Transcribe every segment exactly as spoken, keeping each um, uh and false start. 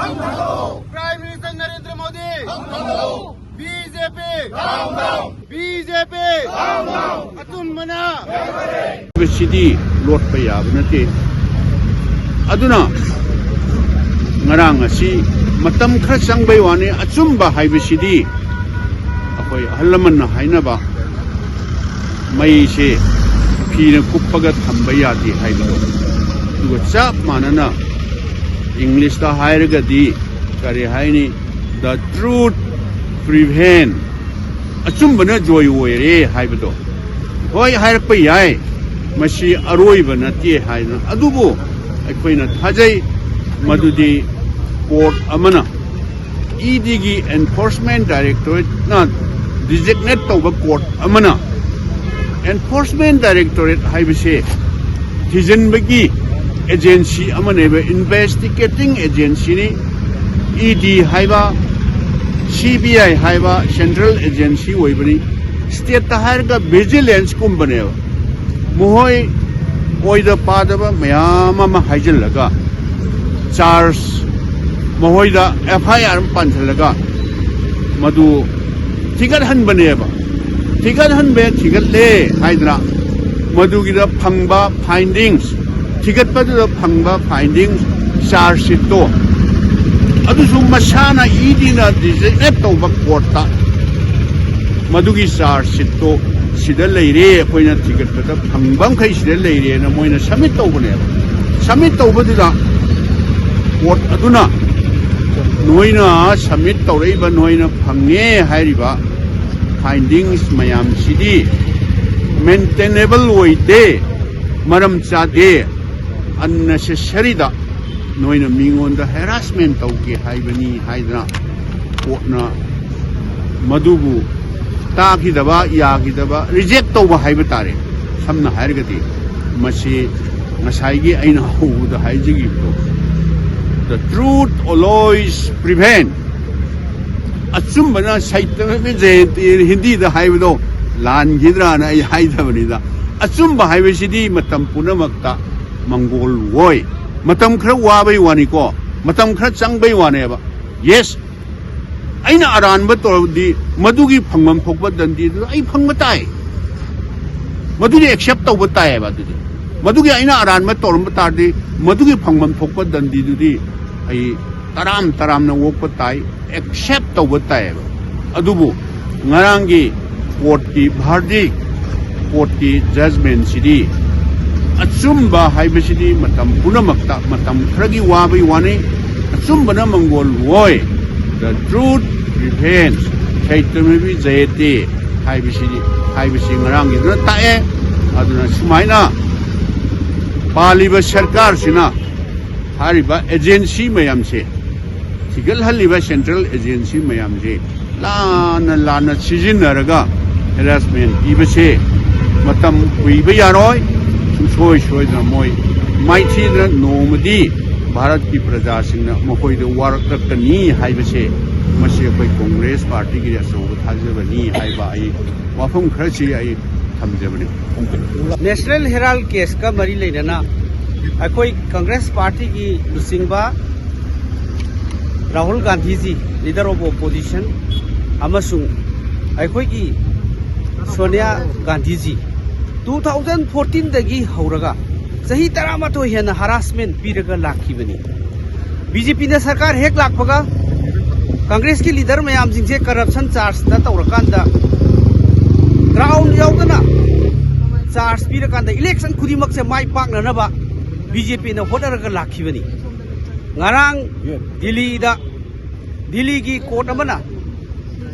Prime Minister Narendra Modi, B J P, B J P, ꯑꯆꯨꯝꯕꯅ꯫ ꯍꯥꯏꯕꯁꯤꯗꯤ ꯂꯣꯠꯄ ꯌꯥꯕ ꯅꯠꯇꯦ꯫ ꯑꯗꯨꯅ ꯉꯔꯥꯡ ꯑꯁꯤ ꯃꯇꯝ ꯈꯔ ꯆꯪꯕꯩ ꯋꯥꯅꯤ꯫ ꯑꯆꯨꯝꯕ ꯍꯥꯏꯕꯁꯤꯗꯤ ꯑꯩꯈꯣꯏ ꯑꯍꯜ ꯂꯃꯟꯅ ꯍꯥꯏꯅꯕ, "ꯃꯩꯁꯦ ꯐꯤꯅ ꯀꯨꯞꯄꯒ ꯊꯝꯕ ꯌꯥꯗꯦ" ꯍꯥꯏꯕꯗꯣ, ꯑꯗꯨꯒ ꯆꯞ ꯃꯥꯟꯅꯅ ꯏꯪꯂꯤꯁꯇ ꯍꯥꯏꯔꯒꯗꯤ ꯀꯔꯤ ꯍꯥꯏꯅꯤ? "The truth prevail"꯫ ꯑꯆꯨꯝꯕꯅ ꯖꯣꯏ ꯑꯣꯏꯔꯦ ꯍꯥꯏꯕꯗꯣ꯫ ꯍꯣꯏ, ꯍꯥꯏꯔꯛꯄ ꯌꯥꯏ, ꯃꯁꯤ ꯑꯔꯣꯏꯕ ꯅꯠꯇꯦ ꯍꯥꯏꯅ, ꯑꯗꯨꯕꯨ ꯑꯩꯈꯣꯏꯅ ꯊꯥꯖꯩ ꯃꯗꯨꯗꯤ ꯀꯣꯔꯠ ꯑꯃꯅ, ꯏ ꯗꯤꯒꯤ ꯑꯦꯟꯐꯣꯔꯁꯃꯦꯟ ꯗꯥꯏꯔꯦꯛꯇꯣꯔꯦꯠꯅ ꯗꯤꯖꯤꯒꯅꯦꯠ ꯇꯧꯕ ꯀꯣꯔꯠ ꯑꯃꯅ, ꯑꯦꯟꯐꯣꯔꯁꯃꯦꯟ ꯗꯥꯏꯔꯦꯛꯇꯣꯔꯦꯠ ꯍꯥꯏꯕꯁꯦ ꯊꯤꯖꯤꯟꯕꯒꯤ ꯑꯦꯖꯦꯟꯁꯤ ꯑꯃꯅꯦꯕ, ꯏꯟꯚꯦꯁꯇꯤꯒꯦꯇꯤꯡ ꯑꯦꯖꯦꯟꯁꯤꯅꯤ꯫ ꯏ ꯗꯤ ꯍꯥꯏꯕ, ꯁꯤ ꯕꯤ ꯑꯥꯏ ꯍꯥꯏꯕ ꯁꯦꯟꯇ꯭ꯔꯦꯜ ꯑꯦꯖꯦꯟꯁꯤ ꯑꯣꯏꯕꯅꯤ꯫ ꯁ꯭ꯇꯦꯠꯇ ꯍꯥꯏꯔꯒ ꯚꯤꯖꯤꯂꯦꯟꯁꯀꯨꯝꯕꯅꯦꯕ꯫ ꯃꯈꯣꯏ ꯑꯣꯏꯗ ꯄꯥꯗꯕ ꯃꯌꯥꯝ ꯑꯃ ꯍꯥꯏꯖꯤꯜꯂꯒ, ꯆꯥꯔꯖ, ꯃꯈꯣꯏꯗ ꯑꯦꯐ ꯑꯥꯏ ꯑꯥꯔ ꯑꯃ ꯄꯥꯟꯁꯤꯜꯂꯒ, ꯃꯗꯨ ꯊꯤꯒꯠꯍꯟꯕꯅꯦꯕ꯫ ꯊꯤꯒꯠꯍꯟꯕ, ꯊꯤꯒꯠꯂꯦ ꯍꯥꯏꯗꯅ ꯃꯗꯨꯒꯤꯗ ꯐꯪꯕ ꯐꯥꯏꯟꯗꯤꯡꯁ, ꯊꯤꯒꯠꯄꯗꯨꯗ ꯐꯪꯕ ꯐꯥꯏꯟꯗꯤꯡꯁ, ꯆꯥꯔꯖ ꯁꯤꯠꯇꯣ, ꯑꯗꯨꯁꯨ ꯃꯁꯥꯅ ꯏ ꯗꯤꯅ ꯗꯤꯖꯤꯒꯅꯦꯠ ꯇꯧꯕ ꯀꯣꯔꯠꯇ ꯃꯗꯨꯒꯤ ꯆꯥꯔꯖ ꯁꯤꯠꯇꯣ ꯁꯤꯗ ꯂꯩꯔꯦ, ꯑꯩꯈꯣꯏꯅ ꯊꯤꯒꯠꯄꯗ ꯐꯪꯕ ꯃꯈꯩ ꯁꯤꯗ ꯂꯩꯔꯦꯅ ꯃꯣꯏꯅ ꯁꯕꯃꯤꯠ ꯇꯧꯕꯅꯦꯕ꯫ ꯁꯕꯃꯤꯠ ꯇꯧꯕꯗꯨꯗ ꯀꯣꯔꯠ ꯑꯗꯨꯅ ꯅꯣꯏꯅ ꯁꯕꯃꯤꯠ ꯇꯧꯔꯛꯏꯕ, ꯅꯣꯏꯅ ꯐꯪꯉꯦ ꯍꯥꯏꯔꯤꯕ ꯐꯥꯏꯟꯗꯤꯡꯁ ꯃꯌꯥꯝꯁꯤꯗꯤ ꯃꯦꯟꯇꯦꯅꯦꯕꯜ ꯑꯣꯏꯗꯦ, ꯃꯔꯝ ꯆꯥꯗꯦ, ꯑꯟꯅꯦꯁꯦꯁꯔꯤꯗ ꯅꯣꯏꯅ ꯃꯤꯉꯣꯟꯗ ꯍꯦꯔꯥꯁꯃꯦꯟ ꯇꯧꯒꯦ ꯍꯥꯏꯕꯅꯤ ꯍꯥꯏꯗꯅ ꯀꯣꯔꯠꯅ ꯃꯗꯨꯕꯨ ꯇꯥꯈꯤꯗꯕ, ꯌꯥꯈꯤꯗꯕ, ꯔꯤꯖꯦꯛ ꯇꯧꯕ ꯍꯥꯏꯕ ꯇꯥꯔꯦ꯫ ꯁꯝꯅ ꯍꯥꯏꯔꯒꯗꯤ ꯃꯁꯤ ꯉꯁꯥꯏꯒꯤ ꯑꯩꯅ ꯍꯧꯕꯗ ꯍꯥꯏꯖꯈꯤꯕꯗꯣ, "The truth always prevail"꯫ ꯑꯆꯨꯝꯕꯅ ꯁꯩꯇ Jayanti ꯍꯤꯟꯗꯤꯗ ꯍꯥꯏꯕꯗꯣ ꯂꯥꯟꯈꯤꯗ꯭ꯔꯥꯅ ꯑꯩ ꯍꯥꯏꯗꯕꯅꯤꯗ꯫ ꯑꯆꯨꯝꯕ ꯍꯥꯏꯕꯁꯤꯗꯤ ꯃꯇꯝ ꯄꯨꯝꯅꯃꯛꯇ ꯃꯪꯒꯣꯜ ꯑꯣꯏ꯫ ꯃꯇꯝ ꯈꯔ ꯋꯥꯕꯩ ꯋꯥꯅꯤꯀꯣ꯫ ꯃꯇꯝ ꯈꯔ ꯆꯪꯕꯩ ꯋꯥꯅꯦꯕ꯫ ꯌꯦꯁ, ꯑꯩꯅ ꯑꯔꯥꯟꯕ ꯇꯧꯔꯕꯗꯤ ꯃꯗꯨꯒꯤ ꯐꯪꯐꯝ ꯊꯣꯛꯄ ꯗꯟꯗꯤꯗꯨ ꯑꯩ ꯐꯪꯕ ꯇꯥꯏ꯫ ꯃꯗꯨꯗꯤ ꯑꯦꯛꯁꯦꯞ ꯇꯧꯕ ꯇꯥꯏꯌꯦꯕ꯫ ꯑꯗꯨꯗꯤ ꯃꯗꯨꯒꯤ ꯑꯩꯅ ꯑꯔꯥꯟꯕ ꯇꯧꯔꯝꯕ ꯇꯥꯔꯗꯤ ꯃꯗꯨꯒꯤ ꯐꯪꯐꯝ ꯊꯣꯛꯄ ꯗꯟꯗꯤꯗꯨꯗꯤ ꯑꯩ ꯇꯔꯥꯝ ꯇꯔꯥꯝꯅ ꯑꯣꯛꯄ ꯇꯥꯏ, ꯑꯦꯛꯁꯦꯞ ꯇꯧꯕ ꯇꯥꯏꯌꯦꯕ꯫ ꯑꯗꯨꯕꯨ ꯉꯔꯥꯡꯒꯤ ꯀꯣꯔꯠꯀꯤ ꯚꯥꯔꯗꯤꯛ, ꯀꯣꯔꯠꯀꯤ ꯖꯖꯃꯦꯟꯁꯤꯗꯤ ꯑꯆꯨꯝꯕ ꯍꯥꯏꯕꯁꯤꯗꯤ ꯃꯇꯝ ꯄꯨꯝꯅꯃꯛꯇ, ꯃꯇꯝ ꯈꯔꯒꯤ ꯋꯥꯕꯒꯤ ꯋꯥꯅꯤ, ꯑꯆꯨꯝꯕꯅ ꯃꯪꯒꯣꯜ ꯑꯣꯏ꯫ The truth prevails, ꯁꯩꯇꯃꯦꯕꯤ ꯖꯌꯇꯦ ꯍꯥꯏꯕꯁꯤꯗꯤ, ꯍꯥꯏꯕꯁꯤ ꯉꯔꯥꯡꯒꯤꯗꯨꯅ ꯇꯥꯛꯑꯦ꯫ ꯑꯗꯨꯅ ꯁꯨꯃꯥꯏꯅ ꯄꯥꯜꯂꯤꯕ ꯁꯔꯀꯥꯔꯁꯤꯅ ꯍꯥꯏꯔꯤꯕ ꯑꯦꯖꯦꯟꯁꯤ ꯃꯌꯥꯝꯁꯦ, ꯊꯤꯒꯠꯍꯜꯂꯤꯕ ꯁꯦꯟꯇ꯭ꯔꯦꯜ ꯑꯦꯖꯦꯟꯁꯤ ꯃꯌꯥꯝꯁꯦ ꯂꯥꯟꯅ ꯂꯥꯟꯅ ꯁꯤꯖꯤꯟꯅꯔꯒ ꯍꯦꯔꯥꯁꯃꯦꯟ ꯄꯤꯕꯁꯦ ꯃꯇꯝ ꯀꯨꯏꯕ ꯌꯥꯔꯣꯏ꯫ ꯁꯨꯡꯁꯣꯏ ꯁꯣꯏꯗꯅ ꯃꯣꯏ ꯃꯥꯏꯊꯤꯗꯅ ꯅꯣꯡꯃꯗꯤ ꯚꯥꯔꯠꯀꯤ ꯄ꯭ꯔꯖꯥꯁꯤꯡꯅ ꯃꯈꯣꯏꯗ ꯋꯥꯔꯛꯂꯛꯀꯅꯤ ꯍꯥꯏꯕꯁꯦ, ꯃꯁꯤ ꯑꯩꯈꯣꯏ ꯀꯣꯡꯒ꯭ꯔꯦꯁ ꯄꯥꯔꯇꯤꯒꯤ ꯑꯆꯧꯕ ꯊꯥꯖꯕꯅꯤ ꯍꯥꯏꯕ ꯑꯩ ꯋꯥꯐꯝ ꯈꯔꯁꯤ ꯑꯩ ꯊꯝꯖꯕꯅꯤ꯫ ꯅꯦꯁꯅꯦꯜ ꯍꯦꯔꯥꯜ ꯀꯦꯁꯀ ꯃꯔꯤ ꯂꯩꯅꯅ ꯑꯩꯈꯣꯏ ꯀꯪꯒ꯭ꯔꯦꯁ ꯄꯥꯔꯇꯤꯒꯤ ꯂꯨꯆꯤꯡꯕ ꯔꯥꯍꯨꯜ ꯒꯥꯟꯙꯤꯖꯤ, ꯂꯤꯗꯔ ꯑꯣꯐ ꯑꯣꯄꯣꯖꯤꯁꯟ, ꯑꯃꯁꯨꯡ ꯑꯩꯈꯣꯏꯒꯤ ꯁꯣꯅꯤꯌꯥ ꯒꯥꯟꯙꯤꯖꯤ ꯇꯨ ꯊꯥꯎꯖꯟ ꯐꯣꯔꯇꯤꯟꯗꯒꯤ ꯍꯧꯔꯒ ꯆꯍꯤ ꯇꯔꯥꯃꯥꯊꯣꯏ ꯍꯦꯟꯅ ꯍꯔꯥꯁꯃꯦꯟ ꯄꯤꯔꯒ ꯂꯥꯛꯈꯤꯕꯅꯤ꯫ ꯕꯤ ꯖꯦ ꯄꯤꯅ ꯁꯔꯀꯥꯔ ꯍꯦꯛ ꯂꯥꯛꯄꯒ ꯀꯪꯒ꯭ꯔꯦꯁꯀꯤ ꯂꯤꯗꯔ ꯃꯌꯥꯝꯁꯤꯡꯁꯦ ꯀꯔꯞꯁꯟ ꯆꯥꯔꯖꯇ ꯇꯧꯔꯀꯥꯟꯗ, ꯒ꯭ꯔꯥꯎꯟ ꯌꯥꯎꯗꯅ ꯆꯥꯔꯖ ꯄꯤꯔꯀꯥꯟꯗ ꯏꯂꯦꯛꯁꯟ ꯈꯨꯗꯤꯡꯃꯛꯁꯦ ꯃꯥꯏ ꯄꯥꯛꯅꯅꯕ ꯕꯤ ꯖꯦ ꯄꯤꯅ ꯍꯣꯠꯅꯔꯒ ꯂꯥꯛꯈꯤꯕꯅꯤ꯫ ꯉꯔꯥꯡ ꯗꯤꯜꯂꯤꯗ, ꯗꯤꯜꯂꯤꯒꯤ ꯀꯣꯔꯠ ꯑꯃꯅ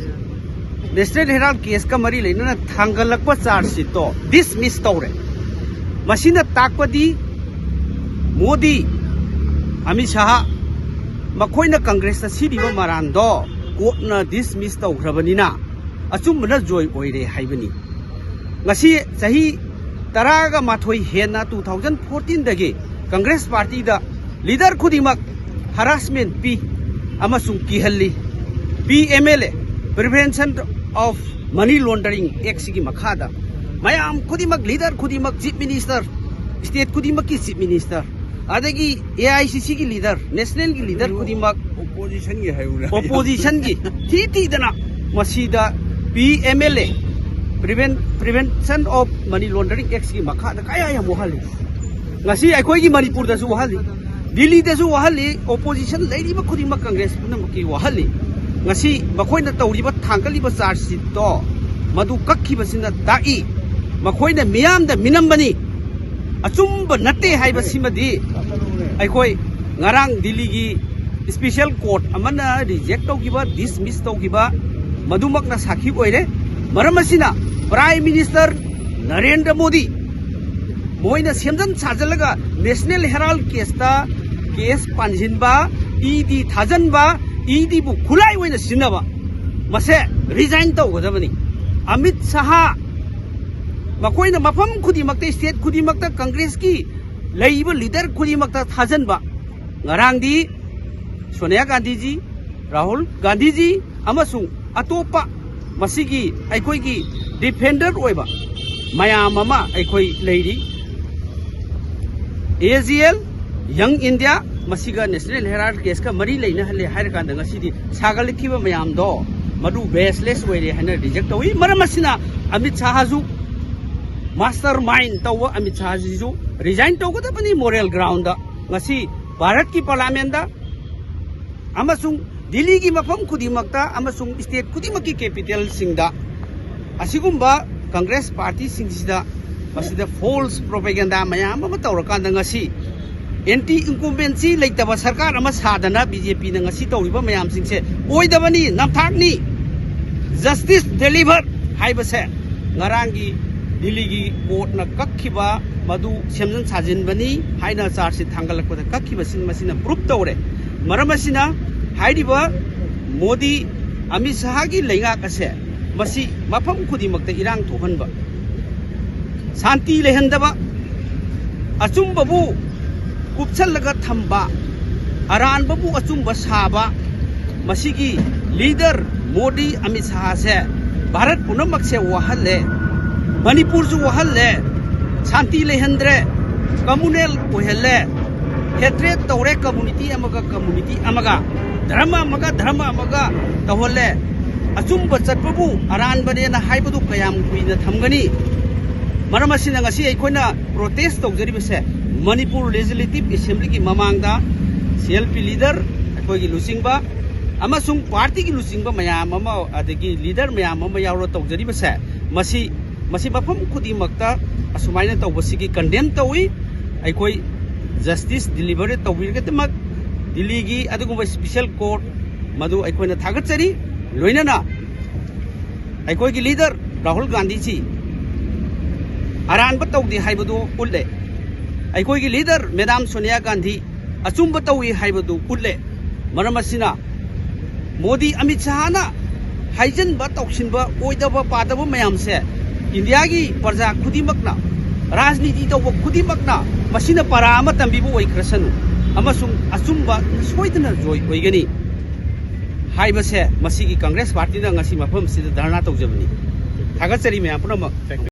ꯅꯦꯁꯅꯦꯜ ꯍꯦꯔꯥꯜ ꯀꯦꯁꯀ ꯃꯔꯤ ꯂꯩꯅꯅ ꯊꯥꯡꯒꯠꯂꯛꯄ ꯆꯥꯔꯖ ꯁꯤꯠꯇꯣ ꯗꯤꯁꯃꯤꯁ ꯇꯧꯔꯦ꯫ ꯃꯁꯤꯅ ꯇꯥꯛꯄꯗꯤ ꯃꯣꯗꯤ, ꯑꯃꯤꯠ ꯁꯥꯍ, ꯃꯈꯣꯏꯅ ꯀꯪꯒ꯭ꯔꯦꯁꯇ ꯁꯤꯔꯤꯕ ꯃꯔꯥꯟꯗꯣ ꯀꯣꯔꯠꯅ ꯗꯤꯁꯃꯤꯁ ꯇꯧꯈ꯭ꯔꯕꯅꯤꯅ ꯑꯆꯨꯝꯕꯅ ꯖꯣꯏ ꯑꯣꯏꯔꯦ ꯍꯥꯏꯕꯅꯤ꯫ ꯉꯁꯤ ꯆꯍꯤ ꯇꯔꯥꯒ ꯃꯥꯊꯣꯏ ꯍꯦꯟꯅ ꯇꯨ ꯊꯥꯎꯖꯟ ꯐꯣꯔꯇꯤꯟꯗꯒꯤ ꯀꯪꯒ꯭ꯔꯦꯁ ꯄꯥꯔꯇꯤꯗ ꯂꯤꯗꯔ ꯈꯨꯗꯤꯡꯃꯛ ꯍꯔꯥꯁꯃꯦꯟ ꯄꯤ ꯑꯃꯁꯨꯡ ꯀꯤꯍꯜꯂꯤ꯫ P M L A, Prevention of Money Laundering Act ꯁꯤꯒꯤ ꯃꯈꯥꯗ ꯃꯌꯥꯝ ꯈꯨꯗꯤꯡꯃꯛ, ꯂꯤꯗꯔ ꯈꯨꯗꯤꯡꯃꯛ, ꯆꯤꯐ ꯃꯤꯅꯤꯁꯇꯔ, ꯁ꯭ꯇꯦꯠ ꯈꯨꯗꯤꯡꯃꯛꯀꯤ ꯆꯤꯐ ꯃꯤꯅꯤꯁꯇꯔ, ꯑꯗꯒꯤ ꯑꯦ ꯑꯥꯏ ꯁꯤ ꯁꯤꯒꯤ ꯂꯤꯗꯔ, ꯅꯦꯁꯅꯦꯜꯒꯤ ꯂꯤꯗꯔ ꯈꯨꯗꯤꯡꯃꯛ ꯑꯣꯄꯣꯖꯤꯁꯟꯒꯤ ꯍꯥꯏꯌꯨꯅꯦ꯫ ꯑꯣꯄꯣꯖꯤꯁꯟꯒꯤ ꯊꯤ ꯊꯤꯗꯅ ꯃꯁꯤꯗ P M L A, prevention of money laundering ꯑꯦꯛꯁꯀꯤ ꯃꯈꯥꯗ ꯀꯌꯥ ꯌꯥꯝ ꯋꯥꯍꯜꯂꯤ꯫ ꯉꯁꯤ ꯑꯩꯈꯣꯏꯒꯤ ꯃꯅꯤꯄꯨꯔꯗꯁꯨ ꯋꯥꯍꯜꯂꯤ, ꯗꯤꯜꯂꯤꯗꯁꯨ ꯋꯥꯍꯜꯂꯤ, ꯑꯣꯄꯣꯖꯤꯁꯟ ꯂꯩꯔꯤꯕ ꯈꯨꯗꯤꯡꯃꯛ ꯀꯪꯒ꯭ꯔꯦꯁ ꯄꯨꯝꯅꯃꯛꯀꯤ ꯋꯥꯍꯜꯂꯤ꯫ ꯉꯁꯤ ꯃꯈꯣꯏꯅ ꯇꯧꯔꯤꯕ, ꯊꯥꯡꯒꯠꯂꯤꯕ ꯆꯥꯔꯖ ꯁꯤꯠꯇꯣ ꯃꯗꯨ ꯀꯛꯈꯤꯕꯁꯤꯅ ꯇꯥꯛꯏ, ꯃꯈꯣꯏꯅ ꯃꯤꯌꯥꯝꯗ ꯃꯤꯅꯝꯕꯅꯤ, ꯑꯆꯨꯝꯕ ꯅꯠꯇꯦ ꯍꯥꯏꯕꯁꯤꯃꯗꯤ ꯑꯩꯈꯣꯏ ꯉꯔꯥꯡ ꯗꯤꯜꯂꯤꯒꯤ ꯏꯁꯄꯤꯁꯦꯜ ꯀꯣꯔꯠ ꯑꯃꯅ ꯔꯤꯖꯦꯛ ꯇꯧꯈꯤꯕ, ꯗꯤꯁꯃꯤꯁ ꯇꯧꯈꯤꯕ, ꯃꯗꯨꯃꯛꯅ ꯁꯥꯈꯤ ꯑꯣꯏꯔꯦ꯫ ꯃꯔꯝ ꯑꯁꯤꯅ ꯄ꯭ꯔꯥꯏꯝ ꯃꯤꯅꯤꯁꯇꯔ ꯅꯔꯦꯟꯗ꯭ꯔ ꯃꯣꯗꯤ ꯃꯣꯏꯅ ꯁꯦꯝꯖꯤꯟ ꯁꯥꯖꯤꯜꯂꯒ ꯅꯦꯁꯅꯦꯜ ꯍꯦꯔꯥꯜ ꯀꯦꯁꯇ ꯀꯦꯁ ꯄꯥꯟꯁꯤꯟꯕ, ꯏ ꯗꯤ ꯊꯥꯖꯤꯟꯕ, ꯏ ꯗꯤꯕꯨ ꯈꯨꯠꯂꯥꯏ ꯑꯣꯏꯅ ꯁꯤꯖꯤꯟꯅꯕ, ꯃꯁꯦ ꯔꯤꯖꯥꯏꯟ ꯇꯧꯒꯗꯕꯅꯤ꯫ ꯑꯃꯤꯠ ꯁꯍꯥ, ꯃꯈꯣꯏꯅ ꯃꯐꯝ ꯈꯨꯗꯤꯡꯃꯛꯇ, ꯁ꯭ꯇꯦꯠ ꯈꯨꯗꯤꯡꯃꯛꯇ ꯀꯪꯒ꯭ꯔꯦꯁꯀꯤ ꯂꯩꯔꯤꯕ ꯂꯤꯗꯔ ꯈꯨꯗꯤꯡꯃꯛꯇ ꯊꯥꯖꯤꯟꯕ꯫ ꯉꯔꯥꯡꯗꯤ ꯁꯣꯅꯤꯌꯥ ꯒꯥꯟꯙꯤꯖꯤ, ꯔꯥꯍꯨꯜ ꯒꯥꯟꯙꯤꯖꯤ ꯑꯃꯁꯨꯡ ꯑꯇꯣꯞꯄ ꯃꯁꯤꯒꯤ ꯑꯩꯈꯣꯏꯒꯤ ꯗꯤꯐꯦꯟꯗꯔ ꯑꯣꯏꯕ ꯃꯌꯥꯝ ꯑꯃ ꯑꯩꯈꯣꯏ ꯂꯩꯔꯤ꯫ ꯑꯦ ꯖꯤ ꯑꯦꯜ, ꯌꯪ ꯏꯟꯗꯤꯌꯥ, ꯃꯁꯤꯒ ꯅꯦꯁꯅꯦꯜ ꯍꯦꯔꯥꯜ ꯀꯦꯁꯀ ꯃꯔꯤ ꯂꯩꯅꯍꯜꯂꯦ ꯍꯥꯏꯔꯀꯥꯟꯗ ꯉꯁꯤꯗꯤ ꯁꯥꯒꯠꯂꯛꯈꯤꯕ ꯃꯌꯥꯝꯗꯣ ꯃꯗꯨ ꯕꯦꯁꯂꯦꯁ ꯑꯣꯏꯔꯦ ꯍꯥꯏꯅ ꯔꯤꯖꯦꯛ ꯇꯧꯏ꯫ ꯃꯔꯝ ꯑꯁꯤꯅ ꯑꯃꯤꯠ ꯁꯥꯍꯁꯨ, ꯃꯥꯁꯇꯔ ꯃꯥꯏꯟ ꯇꯧꯕ ꯑꯃꯤꯠ ꯁꯥꯍꯁꯤꯁꯨ ꯔꯤꯖꯥꯏꯟ ꯇꯧꯒꯗꯕꯅꯤ ꯃꯣꯔꯦꯜ ꯒ꯭ꯔꯥꯎꯟꯗ꯫ ꯉꯁꯤ ꯚꯥꯔꯠꯀꯤ ꯄꯥꯔꯂꯥꯃꯦꯟꯗ ꯑꯃꯁꯨꯡ ꯗꯤꯜꯂꯤꯒꯤ ꯃꯐꯝ ꯈꯨꯗꯤꯡꯃꯛꯇ ꯑꯃꯁꯨꯡ ꯁ꯭ꯇꯦꯠ ꯈꯨꯗꯤꯡꯃꯛꯀꯤ ꯀꯦꯄꯤꯇꯦꯜꯁꯤꯡꯗ ꯑꯁꯤꯒꯨꯝꯕ ꯀꯪꯒ꯭ꯔꯦꯁ ꯄꯥꯔꯇꯤꯁꯤꯡꯁꯤꯗ ꯃꯁꯤꯗ ꯐꯣꯜꯁ ꯄ꯭ꯔꯣꯄꯦꯒꯦꯟꯗꯥ ꯃꯌꯥꯝ ꯑꯃ ꯇꯧꯔꯀꯥꯟꯗ ꯉꯁꯤ ꯑꯦꯟꯇꯤ ꯏꯟꯀꯝꯕꯦꯟꯁꯤ ꯂꯩꯇꯕ ꯁꯔꯀꯥꯔ ꯑꯃ ꯁꯥꯗꯅ ꯕꯤ ꯖꯦ ꯄꯤꯅ ꯉꯁꯤ ꯇꯧꯔꯤꯕ ꯃꯌꯥꯝꯁꯤꯡꯁꯦ ꯑꯣꯏꯗꯕꯅꯤ, ꯅꯝꯊꯥꯛꯅꯤ꯫ ꯖꯁꯇꯤꯁ ꯗꯦꯂꯤꯚꯔ ꯍꯥꯏꯕꯁꯦ ꯉꯔꯥꯡꯒꯤ ꯗꯤꯜꯂꯤꯒꯤ ꯀꯣꯔꯠꯅ ꯀꯛꯈꯤꯕ ꯃꯗꯨ ꯁꯦꯝꯖꯤꯟ ꯁꯥꯖꯤꯟꯕꯅꯤ ꯍꯥꯏꯅ ꯆꯥꯔꯖꯁꯤꯠ ꯊꯥꯡꯒꯠꯂꯛꯄꯗ ꯀꯛꯈꯤꯕꯁꯤꯡ ꯃꯁꯤꯅ ꯄ꯭ꯔꯨꯞ ꯇꯧꯔꯦ꯫ ꯃꯔꯝ ꯑꯁꯤꯅ ꯍꯥꯏꯔꯤꯕ ꯃꯣꯗꯤ, ꯑꯃꯤꯠ ꯁꯍꯥꯒꯤ ꯂꯩꯉꯥꯛ ꯑꯁꯦ ꯃꯁꯤ ꯃꯐꯝ ꯈꯨꯗꯤꯡꯃꯛꯇ ꯏꯔꯥꯡ ꯊꯣꯛꯍꯟꯕ, ꯁꯥꯟꯇꯤ ꯂꯩꯍꯟꯗꯕ, ꯑꯆꯨꯝꯕꯕꯨ ꯀꯨꯞꯁꯜꯂꯒ ꯊꯝꯕ, ꯑꯔꯥꯟꯕꯕꯨ ꯑꯆꯨꯝꯕ ꯁꯥꯕ, ꯃꯁꯤꯒꯤ ꯂꯤꯗꯔ ꯃꯣꯗꯤ, ꯑꯃꯤꯠ ꯁꯍꯥꯁꯦ ꯚꯥꯔꯠ ꯄꯨꯝꯅꯃꯛꯁꯦ ꯋꯥꯍꯜꯂꯦ, ꯃꯅꯤꯄꯨꯔꯁꯨ ꯋꯥꯍꯜꯂꯦ, ꯁꯥꯟꯇꯤ ꯂꯩꯍꯟꯗ꯭ꯔꯦ, ꯀꯝꯃꯨꯅꯦꯜ ꯑꯣꯏꯍꯜꯂꯦ꯫ ꯍꯦꯇ꯭ꯔꯦꯠ ꯇꯧꯔꯦ ꯀꯝꯃꯨꯅꯤꯇꯤ ꯑꯃꯒ ꯀꯝꯃꯨꯅꯤꯇꯤ ꯑꯃꯒ, ꯙꯔꯃ ꯑꯃꯒ ꯙꯔꯃ ꯑꯃꯒ ꯇꯧꯍꯜꯂꯦ꯫ ꯑꯆꯨꯝꯕ ꯆꯠꯄꯕꯨ ꯑꯔꯥꯟꯕꯅꯦꯅ ꯍꯥꯏꯕꯗꯨ ꯀꯌꯥꯝ ꯀꯨꯏꯅ ꯊꯝꯒꯅꯤ? ꯃꯔꯝ ꯑꯁꯤꯅ ꯉꯁꯤ ꯑꯩꯈꯣꯏꯅ ꯄ꯭ꯔꯣꯇꯦꯁ ꯇꯧꯖꯔꯤꯕꯁꯦ ꯃꯅꯤꯄꯨꯔ ꯂꯦꯖꯤꯁꯂꯦꯇꯤꯚ ꯑꯦꯁꯦꯝꯕ꯭ꯂꯤꯒꯤ ꯃꯃꯥꯡꯗ ꯁꯤ ꯑꯦꯜ ꯄꯤ ꯂꯤꯗꯔ, ꯑꯩꯈꯣꯏꯒꯤ ꯂꯨꯆꯤꯡꯕ ꯑꯃꯁꯨꯡ ꯄꯥꯔꯇꯤꯒꯤ ꯂꯨꯆꯤꯡꯕ ꯃꯌꯥꯝ ꯑꯃ, ꯑꯗꯒꯤ ꯂꯤꯗꯔ ꯃꯌꯥꯝ ꯑꯃ ꯌꯥꯎꯔ ꯇꯧꯖꯔꯤꯕꯁꯦ, ꯃꯁꯤ, ꯃꯁꯤ ꯃꯐꯝ ꯈꯨꯗꯤꯡꯃꯛꯇ ꯑꯁꯨꯃꯥꯏꯅ ꯇꯧꯕꯁꯤꯒꯤ ꯀꯟꯗꯦꯝ ꯇꯧꯏ꯫ ꯑꯩꯈꯣꯏ ꯖꯁꯇꯤꯁ ꯗꯤꯂꯤꯚꯔ ꯇꯧꯕꯤꯔꯒꯗꯃꯛ ꯗꯤꯜꯂꯤꯒꯤ ꯑꯗꯨꯒꯨꯝꯕ ꯏꯁꯄꯤꯁꯦꯜ ꯀꯣꯔꯠ ꯃꯗꯨ ꯑꯩꯈꯣꯏꯅ ꯊꯥꯒꯠꯆꯔꯤ꯫ ꯂꯣꯏꯅꯅ ꯑꯩꯈꯣꯏꯒꯤ ꯂꯤꯗꯔ ꯔꯥꯍꯨꯜ ꯒꯥꯟꯙꯤꯁꯤ ꯑꯔꯥꯟꯕ ꯇꯧꯗꯦ ꯍꯥꯏꯕꯗꯨ ꯎꯠꯂꯦ꯫ ꯑꯩꯈꯣꯏꯒꯤ ꯂꯤꯗꯔ ꯃꯦꯗꯥꯝ ꯁꯣꯅꯤꯌꯥ ꯒꯥꯟꯙꯤ ꯑꯆꯨꯝꯕ ꯇꯧꯏ ꯍꯥꯏꯕꯗꯨ ꯎꯠꯂꯦ꯫ ꯃꯔꯝ ꯑꯁꯤꯅ ꯃꯣꯗꯤ ꯑꯃꯤꯠ ꯁꯥꯍꯅ ꯍꯥꯏꯖꯤꯟꯕ ꯇꯧꯁꯤꯟꯕ ꯑꯣꯏꯗꯕ ꯄꯥꯗꯕ ꯃꯌꯥꯝꯁꯦ ꯏꯟꯗꯤꯌꯥꯒꯤ ꯄ꯭ꯔꯖꯥ ꯈꯨꯗꯤꯡꯃꯛꯅ, ꯔꯥꯖꯅꯤꯇꯤ ꯇꯧꯕ ꯈꯨꯗꯤꯡꯃꯛꯅ ꯃꯁꯤꯅ ꯄꯔꯥ ꯑꯃ ꯇꯝꯕꯤꯕ ꯑꯣꯏꯈ꯭ꯔꯁꯅꯨ ꯑꯃꯁꯨꯡ ꯑꯆꯨꯝꯕ ꯁꯣꯏꯗꯅ ꯖꯣꯏ ꯑꯣꯏꯒꯅꯤ ꯍꯥꯏꯕꯁꯦ ꯃꯁꯤꯒꯤ ꯀꯪꯒ꯭ꯔꯦꯁ ꯄꯥꯔꯇꯤꯅ ꯉꯁꯤ ꯃꯐꯝꯁꯤꯗ ꯙꯔꯅꯥ ꯇꯧꯖꯕꯅꯤ꯫ ꯊꯥꯒꯠꯆꯔꯤ ꯃꯌꯥꯝ ꯄꯨꯝꯅꯃꯛ꯫